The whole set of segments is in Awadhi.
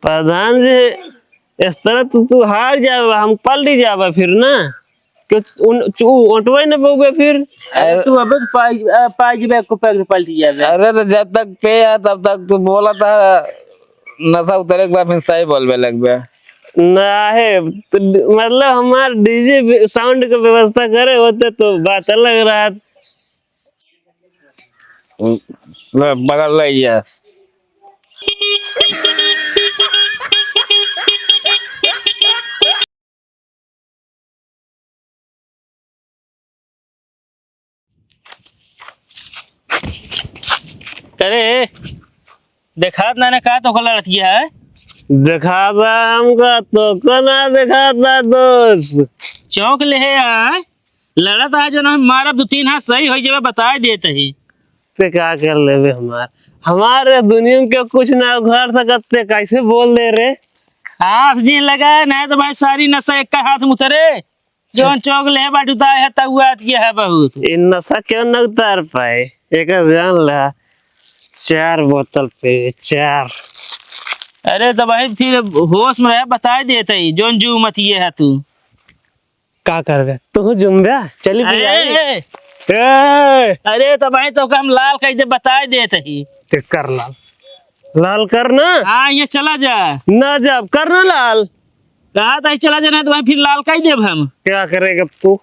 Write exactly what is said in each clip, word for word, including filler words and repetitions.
प्रधान जी, इस तरह तो तू हार जाबा, हम पलटी जाबा फिर ना। कि उन, तू ओटवे न पउबे फिर। अरे तू अबे तो पाई, आ, पाई जबे, एको पैक से पलटी जाबे। अरे तो जब तक पे है तब तक तू बोला था, नशा उतरे के बाद फिर सही बोलबे लगबे। ना है, तो ड-, मतलब हमार डीजे बे-, साउंड के व्यवस्था करे होते तो बात अलग रहत। ले, बगल ले ये। करे, देखात ना, ना का तोका लड़त है? देखाता हमका, तोका ना देखाता दोस्त। चौंक ले है, आय? लड़त है जो ना, मारब दो तीन हाथ, सही होइ जाबे, बताइ देत ही। ते का कर लेबे हमार? हमारे दुनिया के कुछ ना उघार सकत, ते कैसे बोल दे रे? हाथ जी लगा, नहीं तो भाई सारी नशा एक का हाथ में उतरे। जौन चौक ले बाटू ता है, तउआत के है बहुत। इ नशा क्यों न उतार पाए? एक जान ला, चार बोतल पे, चार। अरे तो भाई फिर होश में रहे, बताइ देत ही, जौन जू मत ये है तू। का करबे? तू जुम्बे? चली भी अरे! आई। ए! अरे तो भाई तोका हम लाल कइ दे, बताइ देत ही। ते कर लाल। लाल कर ना। हाँ, ये चला जा। ना जाब, कर ना लाल। कहा था चला जा, नहीं तो भाई फिर लाल कइ देब हम। क्या करेगा तू?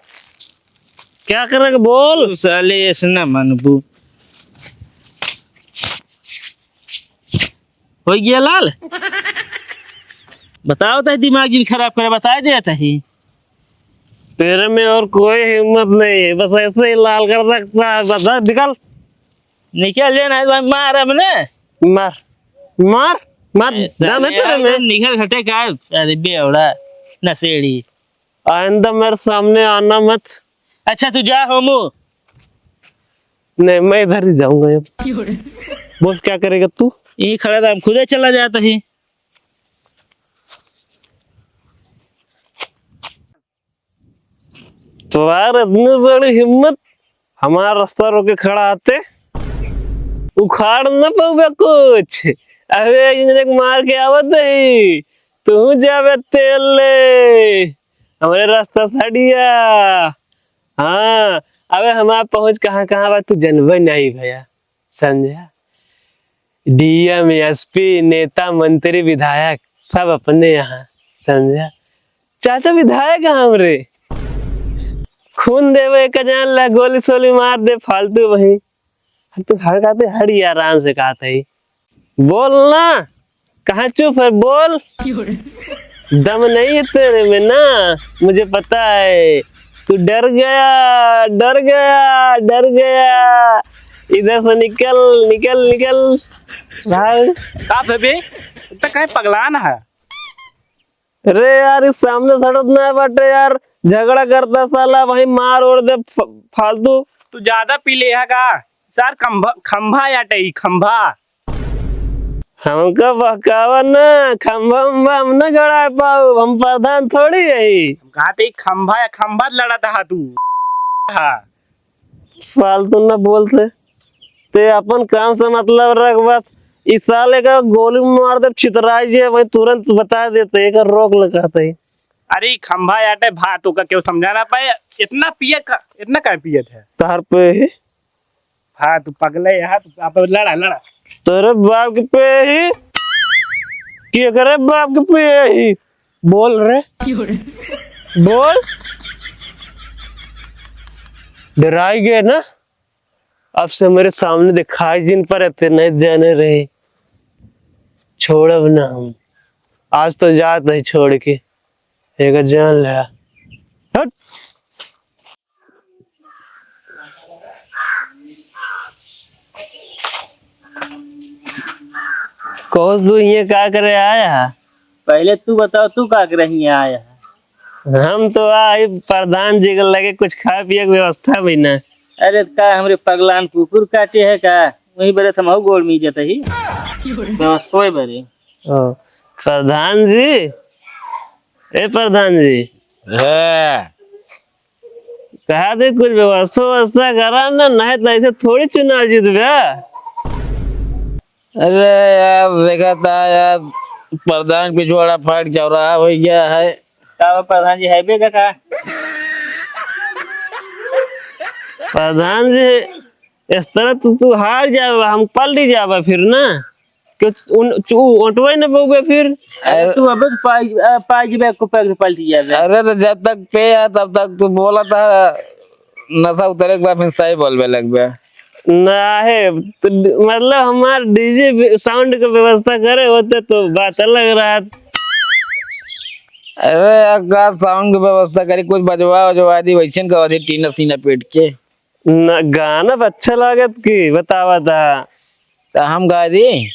क्या करेगा बोल? तू साले ऐसे ना मानबू। होइ गया लाल? बताओ तो दिमाग जिन खराब करे, बताइ देत ही। तेरे में और कोई हिम्मत नहीं है, बस ऐसे ही लाल कर सकता है। बस निकल। निकल ले, नहीं तो भाई मार हमने। मार, मार, मार, ए, दम है साले, तेरे में। निकल हटे का, अरे बेवड़ा, नशेड़ी। आइंदा मेरे सामने आना मत। अच्छा, तू जा, होमू। नहीं, मैं इधर ही जाऊंगा अब। बोल, क्या करेगा तू? यहीं खड़ा रहा, हम खुदे चला जाता ही। तोहार इतनी बड़ी हिम्मत, हमार रास्ता रोके खड़ा आते, उखाड़ न पउबे कुछ। अबे इंजन एक मार के आवत ही, तू जाबे तेल ले, हमरे रास्ता से हटिया। हाँ, अबे हमार पहुँच कहाँ कहाँ बा तू जनबे नहीं भैया, समझा? डीएम, एसपी, नेता, मंत्री, विधायक, सब अपने यहाँ, समझा? चाचा विधायक हैं हमरे। खून देवे का जान ला, गोली सोली मार दे, फालतू वही। तू हर कहते, हट यार, आराम से कहते ही। बोल ना, कहाँ चुप है, बोल। दम नहीं है तेरे में ना, मुझे पता है। तू डर गया, डर गया, डर गया। इधर से निकल, निकल, निकल, भाग। का बे? इतना काहे पगलान है? अरे यार, इस सामने सड़क ना बाटे यार, झगड़ा करता साला, वहीं मार ओर दे फ-, फालतू। तू ज्यादा पी ले है का? सार खंभा, खंभा याटे ई, खंभा। हमका बहकावा ना, खंभा उंभा हम ना गड़ाए पाऊ, हम प्रधान थोड़ी हई। हम कहा थे खंभा या खंभा लड़त हा तू। हाँ। फालतू ना बोलते, ते अपन काम से मतलब रख बस। इस साल एक गोली मार दे छितराई जे, वही तुरंत बता देते, एक रोक ले कहते ही। अरे ई खंभा याटे भात ओका क्यों समझा ना पाए, इतना पिए का, इतना काहे पियत है? तहर पे ही। हाँ, तू पगले यहाँ, तू आप लड़ा, लड़ा। तेरे बाप के पे ही, कि एकरे बाप के पे ही। बोल रे। बोल। डराई गए ना? अब से मेरे सामने दिखाई जिन पर रहते नहीं जाने रहे। छोड़ब ना हम। आज तो जात नहीं छोड़ के। एक जान ले। हट। कहो तू ये का करे आया? पहले तू बताओ, तू का करे हियाँ आया है? हम तो आई प्रधान जी के लगे कुछ खाए पिए के व्यवस्था भी ना। अरे का हमरे पगलान कुकुर काटे है का? वही बरे थमाऊ गोड़ में जाता ही। व्यवस्था बरे। ओ, प्रधान जी, ए प्रधान जी। है। कहा थे कुछ व्यवस्था व्यवस्था करा ना, नहीं तो ऐसे थोड़ी चुनाव जीतबे। अरे यार, देखा था यार, प्रधान पिछवाड़ा फाट चौराहा होइ गया है। का बा प्रधान जी, है बेगा का? प्रधान जी, इस तरह तो तू हार जाबा, हम पलटी जाबा फिर ना। कि उन, तू ओटवे न पउबे फिर। अरे तू अबे तो पाई, अ, पाई जबे को पैक से पलटी जाबे। अरे तो जब तक पे है तब तक तू बोला था, नशा उतरे के बाद फिर सही बोलबे लगबे। ना है, तो ड-, मतलब हमार डीजे बे-, साउंड के व्यवस्था करे होते तो बात अलग रहत। अरे यार, का साउंड के व्यवस्था करी, कुछ बजवा उजवा दी, वैसे का दी टीना सीना पेट के। ना, गाना तो अच्छा लागत की बतावा था। तो हम गा दी?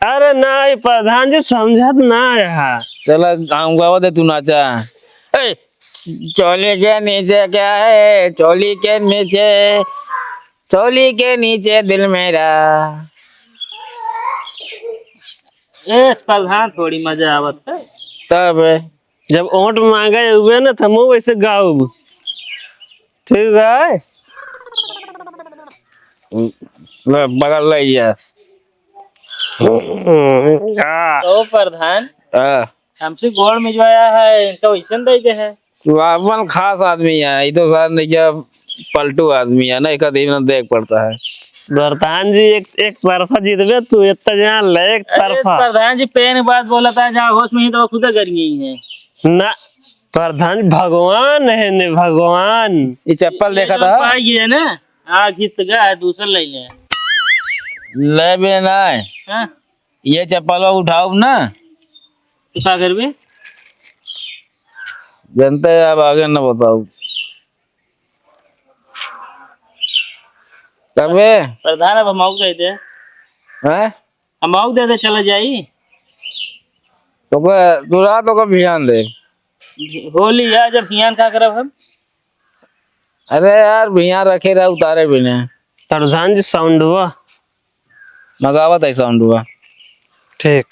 अरे ना, ये प्रधान जी समझत ना है। चला, हम गावा दे, तू नाचा। ए, चोली के नीचे क्या है? चोली के नीचे, चोली के नीचे दिल मेरा। ए, प्रधान, थोड़ी मजा आवत है। तब जब ओट मांगे हुए ना, त हमहू वैसे गाउब। ठीक है? ले, बगल ले ये। तो प्रधान, हाँ। हमसे गोड़ में जो आया है, इनका वैसन दे दे है। तू अपन खास आदमी है, ये तो साथ नहीं क्या पलटू आदमी है ना, एक आदमी ना देख पड़ता है। प्रधान जी, एक, एक तरफा जीतबे तू, इतना जान ले, एक अरे तरफा। प्रधान जी, पेन बात बोला था, जहाँ होश में ही तो खुद कर गई है। ना, प्रधान जी भगवान है ने, भगवान। ये चप्पल देखा था? पाई गिरे ना, आ घिस गया है, दूसर ले ले। ले बे ना। हाँ? ये चप्पल उठाओ ना। तो का करबे? जनते अब आगे न बताओ। तबे? प्रधान, अब हम आउक दे दे। हैं? हम आउक दे दे, चला जाई। तो को, तू रात को भियान दे। होली है, जब भियान का करब हम? अरे यार, भियान रखे रहा, उतारे भी नहीं। प्रधान जी, साउंड हुआ? मगावत है साउंड हुआ। ठीक।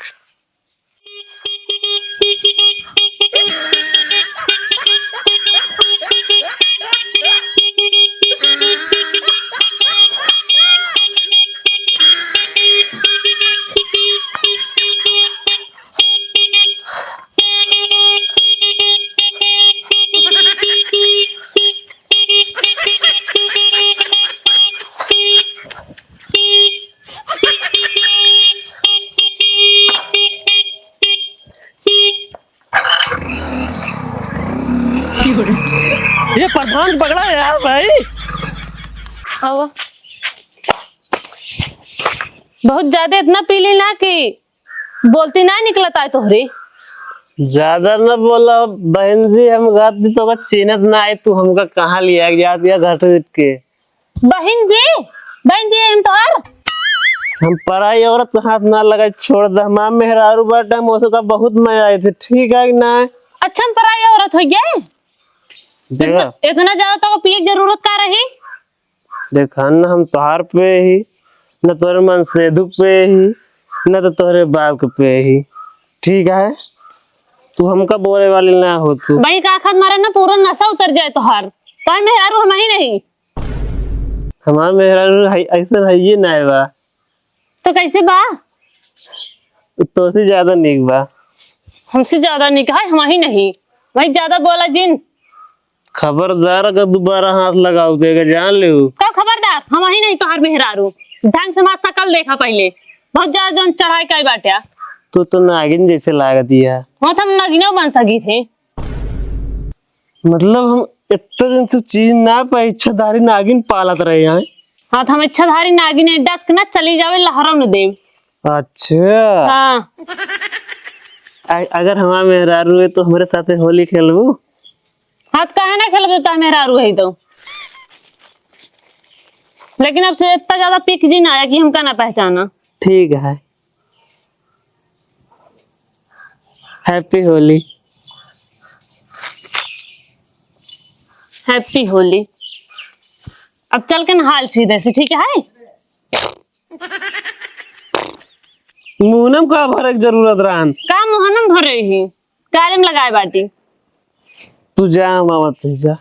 ये प्रधान पकड़ा है यार भाई। आवा। बहुत ज्यादा इतना पी ली ना कि बोलती ना निकलता है तोहरे। ज्यादा ना बोला बहन जी, हम गात दी तो का चीनत ना आए, तू हमका कहाँ लिया गया दिया घट के। बहिन जी, बहिन जी, हम तोहार। हम पराई औरत के हाथ ना लगाई, छोड़ दे। हमार मेहरारू बाटे, हम ओसका बहुत मजा आई थी, ठीक है कि ना? अच्छा, हम पराई औरत हो गए? देखा। इतना, इतना ज्यादा तो पिए की जरूरत का रही? देखा न, हम तोहार पे ही, न तोहरे मन सेधु पे ही, न तो तोहरे बाप के पे ही, ठीक है? तू हमका बोले वाली ना हो तू। भाई का खात मारे ना पूरा नशा उतर जाए तोहार, तोहार मेहरारू हम ही नहीं। हमार मेहरारू है, ऐसन है ये ना बा। तो कैसे बा? तोसे ज्यादा नीक बा। हमसे ज्यादा नीक है, हम ही नहीं। भाई ज्यादा बोला जिन। खबरदार अगर दोबारा हाथ लगाओ देगा, जान ले। कब खबरदार? हम ही नहीं तोहार मेहरारू। ढंग से हमार शकल देखा पहले। बहुत ज्यादा जौन चढ़ाई का बाटे। तू तो नागिन जैसे लागत है। हाँ, तो हम नागिनो बन सकी थे। मतलब हम इतना दिन से चीज ना पाए, इच्छाधारी नागिन पालत रहे हैं। हाँ, तो हम इच्छाधारी नागिन है, डस्क ना चली जावे, लहरों न देव। अच्छा। हाँ। अ-, अगर हमार मेहरारू है तो हमरे साथे होली खेलबू? हाँ, तो काहे ना खेलबू, तो मेहरारू है तो। लेकिन अब से इतना ज्यादा पिक जी ना आया कि हमका ना पहचाना। ठीक है। Happy होली। Happy होली। अब चल के नहा ले सीधे से, ठीक है? मुहनम का भरे के जरूरत रहन? का मुहनम भरे ही? काले में लगाए बाटी। तू जा, हम आवत ही, जा।